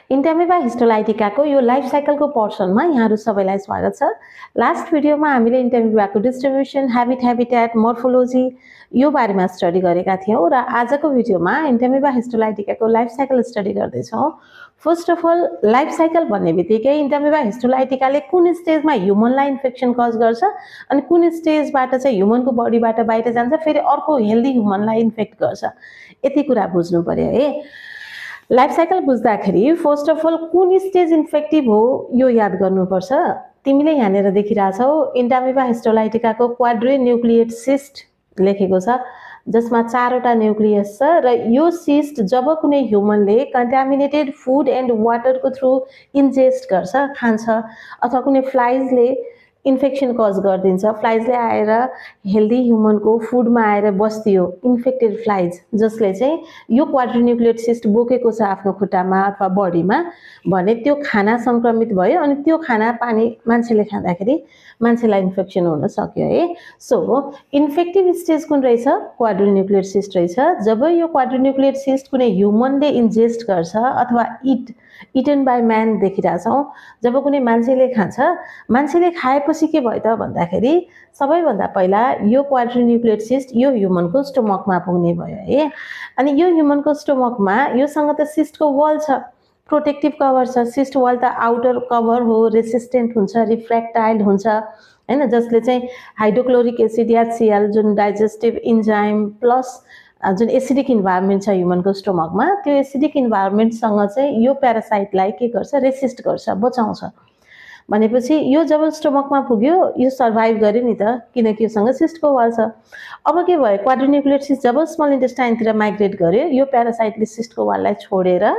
इन्टामेबा हिस्टोलाइटिकाको यो लाइफ साइकलको पोर्सनमा यहाँहरु सबैलाई स्वागत छ। लास्ट भिडियोमा हामीले इन्टामेबाको डिस्ट्रिब्युसन, हैबिटेट, मोर्फोलोजी यो बारेमा स्टडी गरेका थियौं र आजको भिडियोमा इन्टामेबा हिस्टोलाइटिकाको लाइफ साइकल स्टडी गर्दै छौं। First of all life cycle भन्नेबित्तिकै इन्टामेबा हिस्टोलाइटिकाले कुन स्टेजमा ह्युमनलाई इन्फेक्सन कज गर्छ अनि कुन स्टेजबाट चाहिँ ह्युमनको बडीबाट बाहिर जान्छ, फेरि अर्को हेल्दी ह्युमनलाई इन्फेक्ट गर्छ, यति कुरा बुझ्नु पर्यो है। लाइफ साइकल बुझ्दाखेरि फर्स्ट अफ अल कुन स्टेज इन्फेक्टिभ हो यो याद गर्नुपर्छ। तिमीले यहाँनिर देखिरहेछौ इन्टामेबा हिस्टोलाइटिकाको क्वाड्री न्यूक्लिएट सिस्ट लेखेको छ, जसमा 4 वटा न्यूक्लियस छ र यो सिस्ट जब कुनै ह्युमनले contaminated food and वाटरको through ingest गर्छ, खान्छ अथवा कुनै फ्लाइजले इन्फेक्सन कज गरिदिन्छ, फ्लाइजले आएर हेल्दी ह्युमनको फुडमा आएर बस्दियो, इन्फेक्टेड फ्लाइज जसले चाहिँ यो क्वाड्रिन्युक्लिएट सिस्ट बोकेको छ आफ्नो खुट्टामा अथवा बडीमा भने त्यो खाना संक्रमित भयो अनि त्यो खाना पानी मान्छेले खाँदाखेरि मान्छेलाई इन्फेक्सन हुन सक्यो है। सो इन्फेक्टिभ स्टेज कुन रहेछ? क्वाड्रिन्युक्लिएट सिस्ट रहेछ। जब यो क्वाड्रिन्युक्लिएट सिस्ट कुनै ह्युमनले इन्जेस्ट गर्छ अथवा इटन बाई म्यान देखिरहेछौँ, जब कुनै मान्छेले खान्छ, मान्छेले खाएपछि के भयो त भन्दाखेरि सबैभन्दा पहिला यो क्वाड्रिन्युक्लिएट सिस्ट यो ह्युमनको स्टोमकमा पुग्ने भयो है। अनि यो ह्युमनको स्टोमकमा योसँग त सिस्टको वल छ, प्रोटेक्टिभ कभर छ। सिस्ट वल त आउटर कभर हो, रेसिस्टेन्ट हुन्छ, रिफ्र्याक्टाइल हुन्छ हैन, जसले चाहिँ हाइड्रोक्लोरिक एसिड HCl जुन डाइजेस्टिभ इन्जाइम प्लस जुन एसिडिक इन्भाइरोमेन्ट छ ह्युमनको स्टोमकमा, त्यो एसिडिक इन्भाइरोमेन्टसँग चाहिँ यो प्यारासाइटलाई के गर्छ? रेसिस्ट गर्छ, बचाउँछ। भनेपछि यो जब स्टोमकमा पुग्यो यो सर्भाइभ गर्यो नि त, किनकि योसँग सिस्टको वाल छ। अब के भयो? क्वाड्रिन्युक्लिएट सिस्ट जब स्मल इन्टेस्टाइनतिर माइग्रेट गर्यो, यो प्यारासाइटले सिस्टको वाललाई छोडेर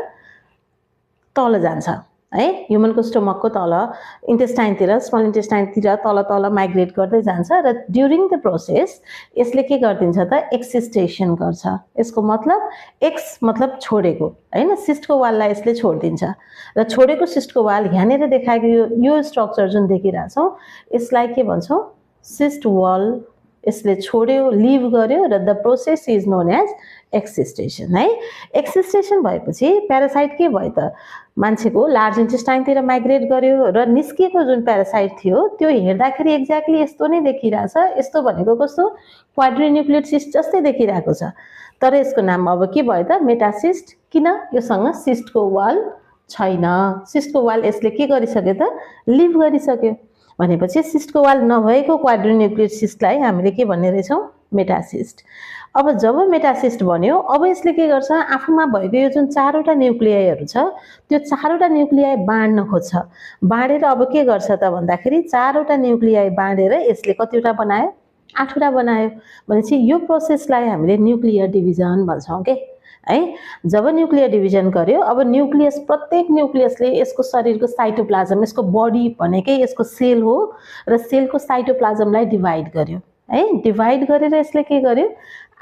तल जान्छ है, ह्युमनको स्टोमकको तल इन्टेस्टाइनतिर, स्मल इन्टेस्टाइनतिर तल तल माइग्रेट गर्दै जान्छ र ड्युरिङ द प्रोसेस यसले के गरिदिन्छ त? एक्सिस्टेसन गर्छ। यसको मतलब एक्स मतलब छोडेको हैन, सिस्टको वाललाई यसले छोडिदिन्छ र छोडेको सिस्टको वाल यहाँनिर देखाएको यो स्ट्रक्चर जुन देखिरहेछौँ यसलाई के भन्छौँ? Cyst wall. यसले छोड्यो, लिभ गर्यो र the process is known as excystation है। एक्सिस्टेसन भएपछि प्यारासाइट के भयो त? मान्छेको लार्ज इन्टेस्टाइनतिर माइग्रेट गर्यो र निस्किएको जुन प्यारासाइट थियो त्यो हेर्दाखेरि एक्ज्याक्टली यस्तो नै देखिरहेछ। यस्तो भनेको कस्तो? क्वाड्रिन्युक्लिएट सिस्ट जस्तै देखिरहेको छ, तर यसको नाम अब के भयो त? मेटासिस्ट। किन? योसँग सिस्टको वाल छैन। सिस्टको वाल यसले के गरिसक्यो त? लिभ गरिसक्यो। भनेपछि सिस्टको वाल नभएको क्वाड्रिन्युक्लिएट सिस्टलाई हामीले के भन्ने रहेछौँ? मेटासिस्ट। अब जब मेटासिस्ट बन्यो, अब यसले के गर्छ? आफूमा भएको यो जुन 4 वटा न्यूक्लियाइहरू छ त्यो 4 वटा न्यूक्लियाइ बाँड्न खोज्छ। बाँडेर अब के गर्छ त भन्दाखेरि 4 वटा न्यूक्लियाइ बाँडेर यसले कतिवटा बनायो? 8 वटा बनायो। भनेपछि यो प्रोसेसलाई हामीले न्यूक्लियर डिभिजन भन्छौँ के है। जब न्यूक्लियर डिभिजन गर्यो, अब न्यूक्लियस, प्रत्येक न्यूक्लियसले यसको शरीरको साइटोप्लाज्म, यसको बडी भनेकै यसको सेल हो र सेलको साइटोप्लाज्मलाई डिभाइड गर्यो है। डिभाइड गरेर यसले के गर्यो?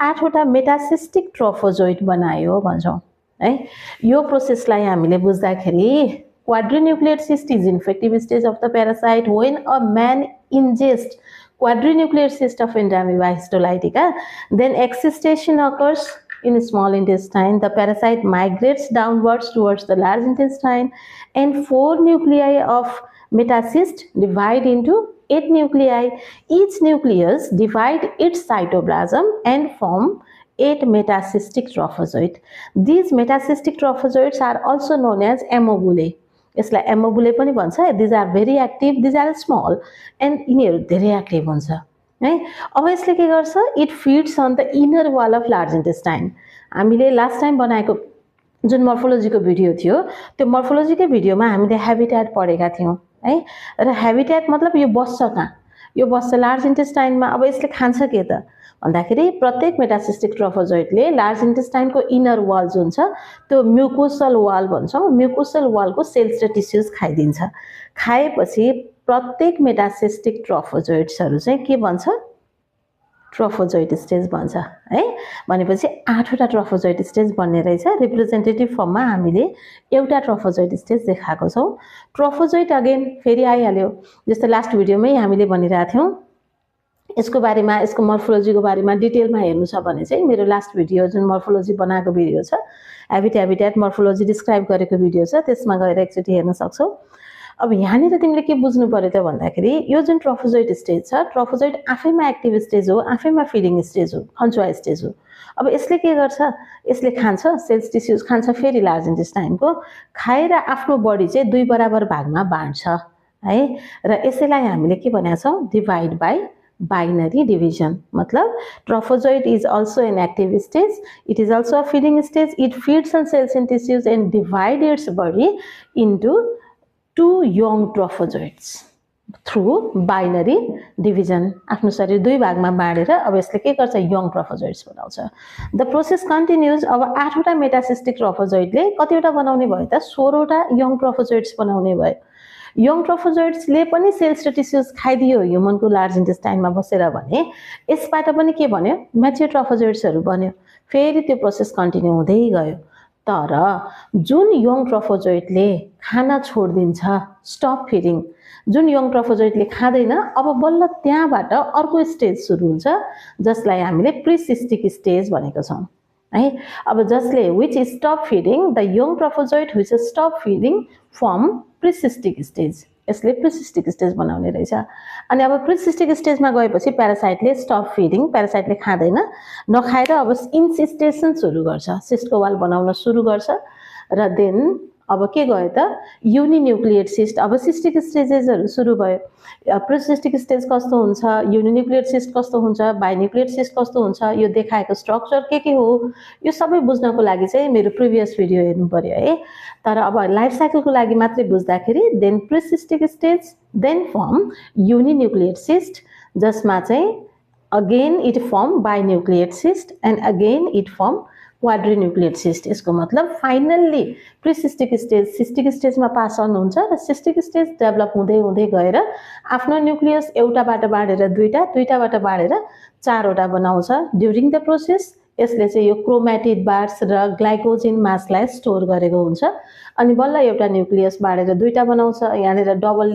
8 वटा मेटासिस्टिक ट्रोफोजोइट बनायो भन्छौँ है। यो प्रोसेसलाई हामीले बुझ्दाखेरि quadrinucleate cyst is infective stage of the parasite when a man ingest quadrinucleate cyst of Entamoeba histolytica, then excistation occurs in small intestine. The parasite migrates downwards towards the large intestine, and 4 nuclei of metacyst divide into 8 nuclei. Each nucleus divide its cytoplasm and form 8 metacystic trophozoites. These metacystic trophozoites are also known as amobulae. यसलाई एमोबुले पनि भन्छ। These are very active, these are small and यिनीहरू धेरै active हुन्छ है। अब यसले के गर्छ? It feeds on the inner wall of large intestine. हामीले लास्ट टाइम बनाएको जुन मोर्फोलोजीको भिडियो थियो त्यो मोर्फोलोजीकै भिडियोमा हामीले ह्याबिटेट पढेका थियौँ है। र ह्याबिटेट मतलब यो बस्छ कहाँ? यो बस्छ लार्ज इन्टेस्टाइनमा। अब यसले खान्छ के त भन्दाखेरि प्रत्येक मेटासिस्टिक ट्रोफोजोइटले लार्ज इन्टेस्टाइनको इनर वाल जुन छ त्यो म्युकोसल वाल भन्छौँ, म्युकोसल वालको सेल्स र टिस्युज खाइदिन्छ। खाएपछि प्रत्येक मेटासिस्टिक ट्रोफोजोइट्सहरू चाहिँ के भन्छ? ट्रोफोजोइट स्टेज भन्छ है। भनेपछि 8 वटा ट्रोफोजोइट स्टेज बन्ने रहेछ। रिप्रेजेन्टेटिभ फर्ममा हामीले एउटा ट्रोफोजोइट स्टेज देखाएको छौँ। ट्रोफोजोइट अगेन फेरि आइहाल्यो, जस्तो लास्ट भिडियोमै हामीले भनिरहेको थियौँ यसको बारेमा यसको मर्फोलोजीको बारेमा डिटेलमा हेर्नु छ भने चाहिँ मेरो लास्ट भिडियो जुन मर्फोलोजी बनाएको भिडियो छ ह्याबिट्याट मर्फोलोजी डिस्क्राइब गरेको भिडियो छ त्यसमा गएर एकचोटि हेर्न सक्छौ। अब यहाँनिर तिमीले के बुझ्नु पर्यो त भन्दाखेरि यो जुन ट्रोफोजोइट स्टेज छ ट्रोफोजोइट आफैमा एक्टिभ स्टेज हो, आफैमा फिडिङ स्टेज हो, खन्चुवा स्टेज हो। अब यसले के गर्छ, यसले खान्छ सेल्स टिस्युज खान्छ, फेरि लार्ज इन्टेस्टाइनको खाएर आफ्नो बडी चाहिँ 2 बराबर भागमा बाँड्छ है। र यसैलाई हामीले के भनेका छौं, डिवाइड बाई बाइनरी डिभिजन। मतलब trophozoite is also an active stage, it is also a feeding stage, it feeds on cells and tissues and divide its body into 2 young trophozoites through binary division। आफ्नो शरीर 2 भागमा बाँडेर अब यसले के गर्छ, young trophozoites बनाउँछ। The process continues। अब 8 वटा मेटासिस्टिक ट्रोफोजोइटले कतिवटा बनाउने भयो त, 16 वटा young trophozoites बनाउने भयो। यङ ट्रोफोजोइट्सले पनि सेल्स र टिस्युज खाइदियो ह्युमनको लार्ज इन्टेस्टाइनमा बसेर भने यसबाट पनि के भन्यो, म्याच्योर ट्रोफोजोइट्सहरू बन्यो। फेरि त्यो प्रोसेस कन्टिन्यू हुँदै गयो। तर जुन यङ ट्रोफोजोइटले खाना छोड्दिन्छ, स्टप फिडिङ, जुन यङ ट्रोफोजोइटले खाँदैन, अब बल्ल त्यहाँबाट अर्को स्टेज सुरु हुन्छ जसलाई हामीले प्रिसिस्टिक स्टेज भनेको छौं है। अब जसले which stop feeding, the young trophozoite which stop feeding form precystic stage. यसले प्रिसिस्टिक स्टेज बनाउने रहेछ। अनि अब प्रिसिस्टिक स्टेजमा गएपछि प्यारासाइटले स्टप फिडिङ, प्यारासाइटले खाँदैन, नखाएर अब इन्सिस्टेसन सुरु गर्छ, सिस्टको वाल बनाउन सुरु गर्छ। र देन अब के गयो त, युनिन्युक्लिएट सिस्ट। अब सिस्टिक स्टेजेसहरू सुरु भयो। प्रिसिस्टिक स्टेज कस्तो हुन्छ, युनिन्युक्लिएट सिस्ट कस्तो हुन्छ, बाइन्युक्लिएट सिस्ट कस्तो हुन्छ, यो देखाएको स्ट्रक्चर के हो, यो सबै बुझ्नको लागि चाहिँ मेरो प्रिभियस भिडियो हेर्नु पर्यो है। तर अब लाइफ साइकलको लागि मात्रै बुझ्दाखेरि then precystic stage, then form uninucleate cyst, जसमा चाहिँ again it form binucleate cyst and again it form quadrinucleate cyst. यसको मतलब फाइनल्ली प्रिसिस्टिक स्टेज सिस्टिक स्टेजमा पास अन हुन्छ र सिस्टिक स्टेज डेभलप हुँदै हुँदै गएर आफ्नो न्युक्लियस एउटाबाट बाँडेर 2टा, 2टाबाट बाँडेर 4वटा बनाउँछ। ड्युरिङ द प्रोसेस यसले चाहिँ यो क्रोमेटिड बार्स र ग्लाइकोजिन मासलाई स्टोर गरेको हुन्छ। अनि बल्ल एउटा न्युक्लियस बाँडेर 2टा बनाउँछ। यहाँनिर डबल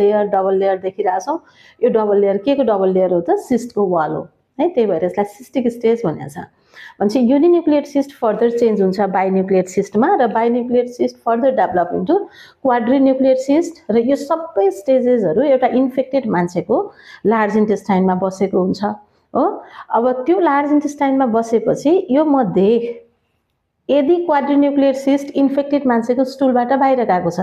लेयर देखिरहेछौँ। यो डबल लेयर के को डबल लेयर हो त, सिस्टको वाल हो है। त्यही भएर यसलाई सिस्टिक स्टेज भनिएको छ। भनेपछि युनिन्युक्लिएट सिस्ट फर्दर चेन्ज हुन्छ बाइन्युक्लिएट सिस्टमा र binucleate cyst further develop into quadrinucleate cyst. र यो सबै स्टेजेसहरू एउटा इन्फेक्टेड मान्छेको लार्ज इन्टेस्टाइनमा बसेको हुन्छ हो। अब त्यो लार्ज इन्टेस्टाइनमा बसेपछि यो मध्ये यदि क्वाड्रिन्युक्लिएट सिस्ट इन्फेक्टेड मान्छेको स्टुलबाट बाहिर गएको छ,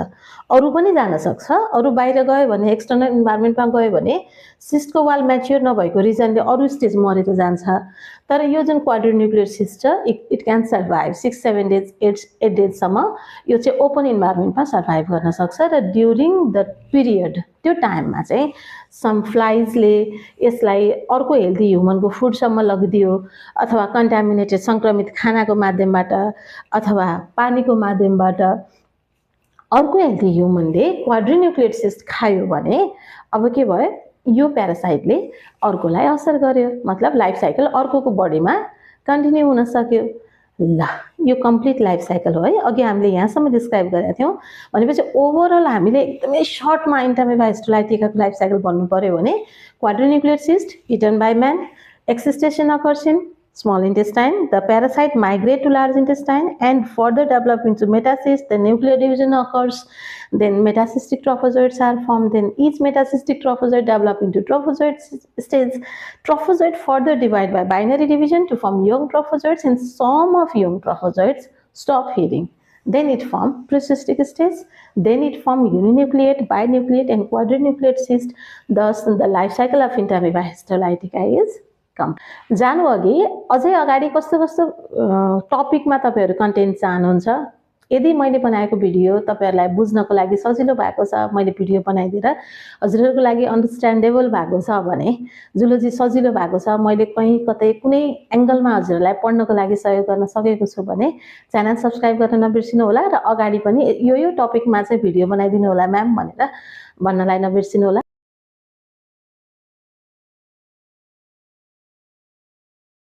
अरू पनि जान सक्छ, अरू बाहिर गयो भने एक्सटर्नल इन्भाइरोमेन्टमा गयो भने सिस्टको वाल म्याच्योर नभएको रिजनले अरू स्टेज मरेर जान्छ। तर यो जुन क्वाड्रिन्युक्लिएट सिस्ट छ इट क्यान सर्भाइभ 6-7 डेज 8 डेजसम्म यो चाहिँ ओपन इन्भाइरोमेन्टमा सर्भाइभ गर्न सक्छ। र ड्युरिङ द पिरियड त्यो टाइममा चाहिँ सम फ्लाइजले यसलाई अर्को हेल्दी ह्युमनको फुडसम्म लगिदियो अथवा कन्टामिनेटेड सङ्क्रमित खानाको माध्यमबाट अथवा पानीको माध्यमबाट अर्को हेल्दी ह्युमनले क्वाड्रिन्युक्लिएट सिस्ट खायो भने अब के भयो, यो प्यारासाइटले अर्कोलाई असर गर्यो। मतलब लाइफ साइकल अर्कोको बडीमा कन्टिन्यू हुन सक्यो। ल यो कम्प्लिट लाइफ साइकल हो है। अघि हामीले यहाँसम्म डिस्क्राइब गरेका थियौँ। भनेपछि ओभरअल हामीले एकदमै सर्टमा इन्टामेबा हिस्टोलाइटिकाको लाइफ साइकल भन्नु पर्यो भने quadrinucleate cyst eaten by man, excystation occurs in small intestine, the parasite migrate to large intestine and further develop into metacyst, the nuclear division occurs, then metacystic trophozoites are formed, then each metacystic trophozoite develop into trophozoite stage. Trophozoite further divide by binary division to form young trophozoites and some of young trophozoites stop feeding. Then it form precystic stage, then it form uninucleate, binucleate and quadrinucleate cyst. Thus the life cycle of Entamoeba histolytica is जानु अघि अझै अगाडि कस्तो कस्तो टपिकमा तपाईहरु content चाहनुहुन्छ, यदि मैले बनाएको भिडियो तपाईहरुलाई बुझ्नको लागि सजिलो भएको छ, मैले भिडियो बनाइदिएर हजुरहरुको लागि अन्डरस्ट्यान्डेबल भएको छ भने, जुलोजी सजिलो भएको छ, मैले कहीं कतै कुनै एंगलमा हजुरहरुलाई पढ्नको लागि सहयोग गर्न सकेको छु भने च्यानल सब्स्क्राइब गर्न नबिर्सिनु होला र अगाडि पनि यो टपिकमा चाहिँ भिडियो बनाइदिनु होला म्याम भनेर भन्नलाई नबिर्सिनु होला।